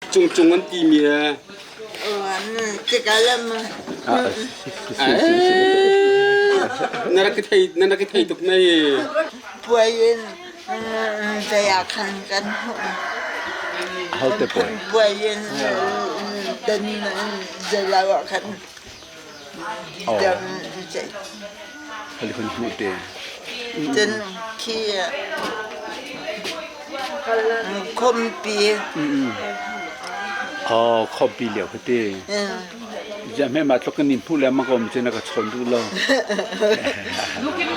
Cungcung an timi e. Na rak thei na rak thei tuk mei. Puai in zei ah khan kan hmuh. Hote puai? Puai in dan zeilo ah khan Hali hun hmuh te. Cun khi khompi. Oh, khompi lio kha te. Ziah hme ma tluk kan in hmuh le ma kom cu na ka chawn duh lo.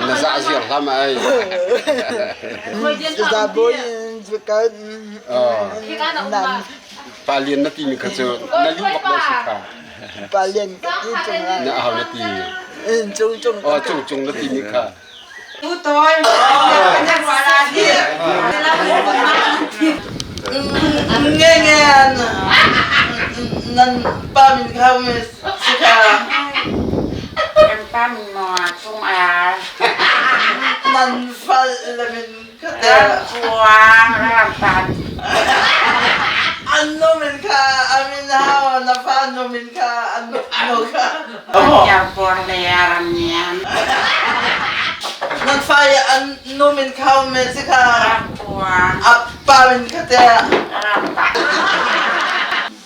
Na zah ziar hlam ai. Zabawi kan nan. Pa lian na ti mi kha cu na lu bak lo si kha. Pa lian ka ti cung ah. Na ahau na ti. Cung cung. Oh, cung cung na ti mi kha. Tu toi. Nge nge nan pa min kha mi si kha. Kan pa min maw cung ar. Nan fal le min kha te. Kuang ram pan. An nu min kha amin hau na fa nu min kha an nu kha. Airport le ram niam. Nan fa i an nu min kha me si kha. Kuang. A pa min kha te. Ram pa.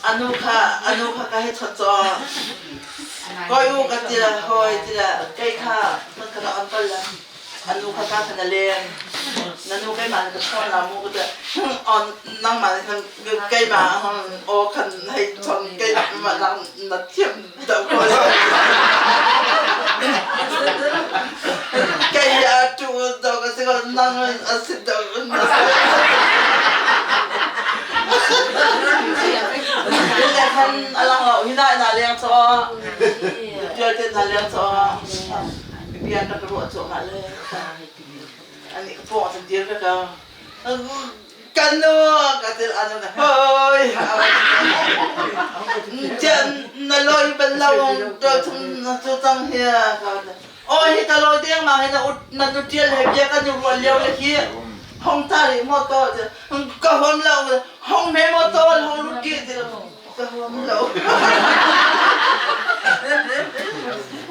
Anu kha anu kha ka he chot cho. Koi u ka tila hoi tila kei kha man kha an kal la. Anu kha ka khan a leng. Na nu keimah nih ka chawn la mu ka ti. On nangmah nih khan keimah aw khan hei chawn keimah lang na thiam deuh ko. Kei a tu deuh ka si ko nang a si deuh na si. Le khan a lang lo hi na na leng chaw. Tial te na leng chaw. Bia na ka ruah cuahmah le ani ka pawng ah dir ka ka kan nu ka til anu na hoi tian na loi bal lo to thum na tu tang hi ka oi hi ta loi deng ma hi na ut na nu tial he bia kan rual lio le hi hong ta ri mo to ka hom lo hong me mo to hong lut ki ka huam lo.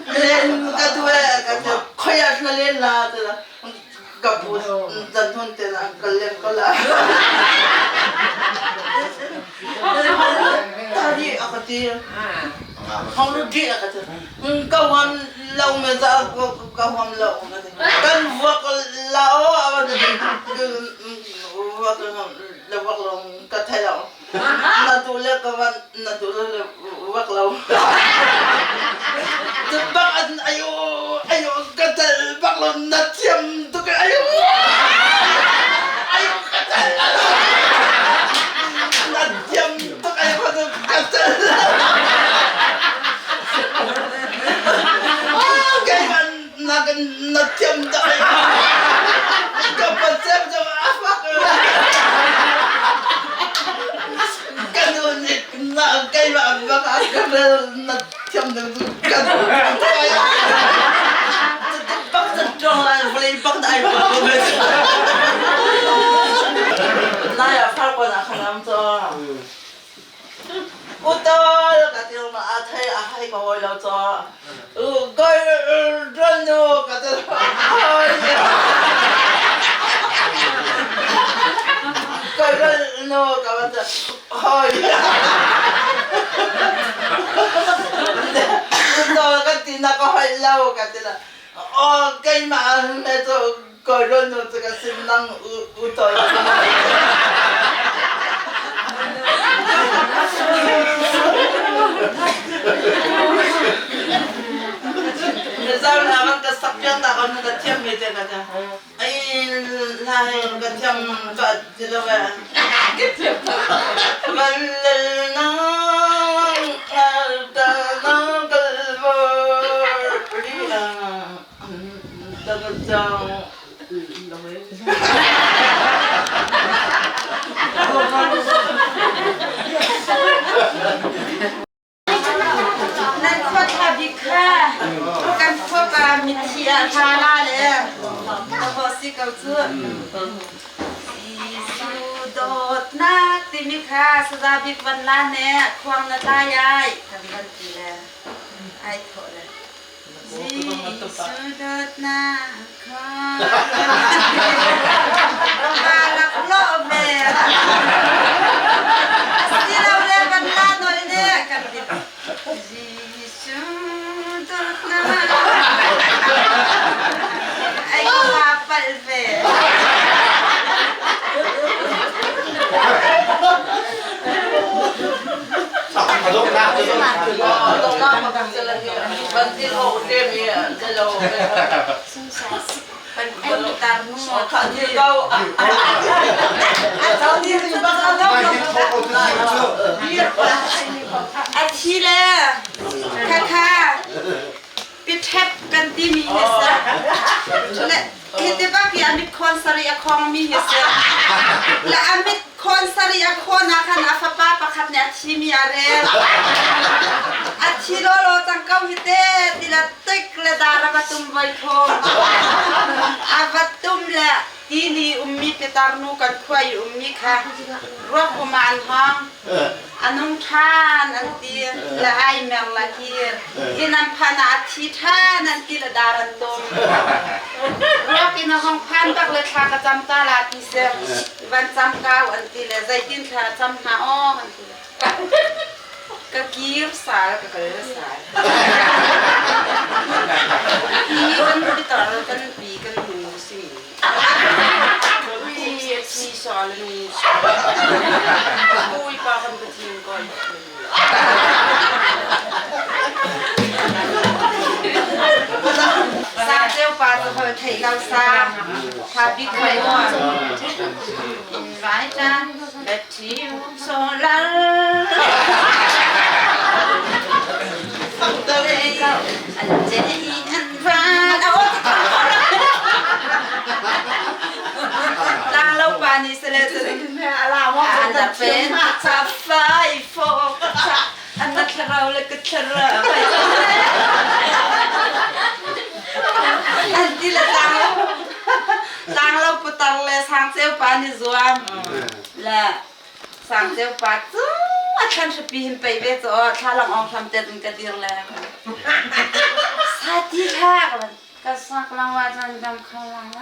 Len ka duwe ka te khoya na len la te la ka pu zan hun te la ka len ko la. Tari a ka ti. Hong lu di a ka ti. Ka huam lo me za ka huam lo ka ti. Kan vuak la o a vuak la vuak lo ka thai lo. Na duh le ka van na duh le vak lo. Bak an ayo ayo ka tel bak lo na thiam tuk ayo ayo ka tel na thiam tuk ayo ka tel keimah na kan na thiam tuk ka pasem cu a fak ka nu nih na keimah bak a ka rel na thiam ding cu ka bak sa ṭong lai vawlei bak na ai ko nai ah far ko na khanam cho Utol ka ti ma a thei a hai ka hoi lo cho koi ron nu ka ti hoi koi ron nu ka va ti hoi utol ka ti na ka hoi lo ka ti la o keimah me cu koi ron nu cu ka sim nang utol Mizo hna kan ka sak piak ta kan ka thiam me te ka ta. Ai lai ka thiam ka ti lo ve. Ka thiam ta. Van lel nang ta nang kal vo ri a ta ka chang Nan khua tha bik kha kan khua pa mithi ah hla la le ka ho si ko cu. Jesuh dawtnak. dawtnak timi kha saza bik van la ne khuang na tlai ai kan van ti le ai thawh le Jesuh dawtnak kha ma laklawh ve asilole van la nolh ne kan ti Jesuh dawtnak ai ka palh ve. A thi le khakha piṭhep kan timi hi a si. Le hi ti bak hi a mit khawn sarih a khawngmi hi a si. Le a mit khawn sarih a khawn ah khan a fapa pakhat nih a thimi a rel. A thi lawlaw cang ko hi te ti le tik le dar a va tum voi thum. A va tum le tili ummi pitar nu kan khua i ummi kha ruak um ah an hawng. A nung ṭhan an ti le ai mer la hi inn an phan ah a thi ṭhan an ti le dar an tum. Ruak in a hong phan bak le thla ka cam ta la ti si van cam kau an ti le zeitin thla cam hna aw an ti le ka kir sal ka kal sal. Hi kan pitar kan pi kan nu si. Bawipa kan Pathian ko. Sa ceu pa cu hol theih lo sa tha bik hoi maw in vai tan bet thiu so lal an che an van Tlang lo pa nih sele an da pen cha fai fo cha an na thlarau le ka thlarau an ti le tlang lo tlang lo putar le sang ceu pa ni zuam le sang ceu pa cu a thlan hrapi hin pei ve cu thla lang ong hram te dun ka dir le sa ti thla ka Ka sak lo ahcun dam kho lai lo.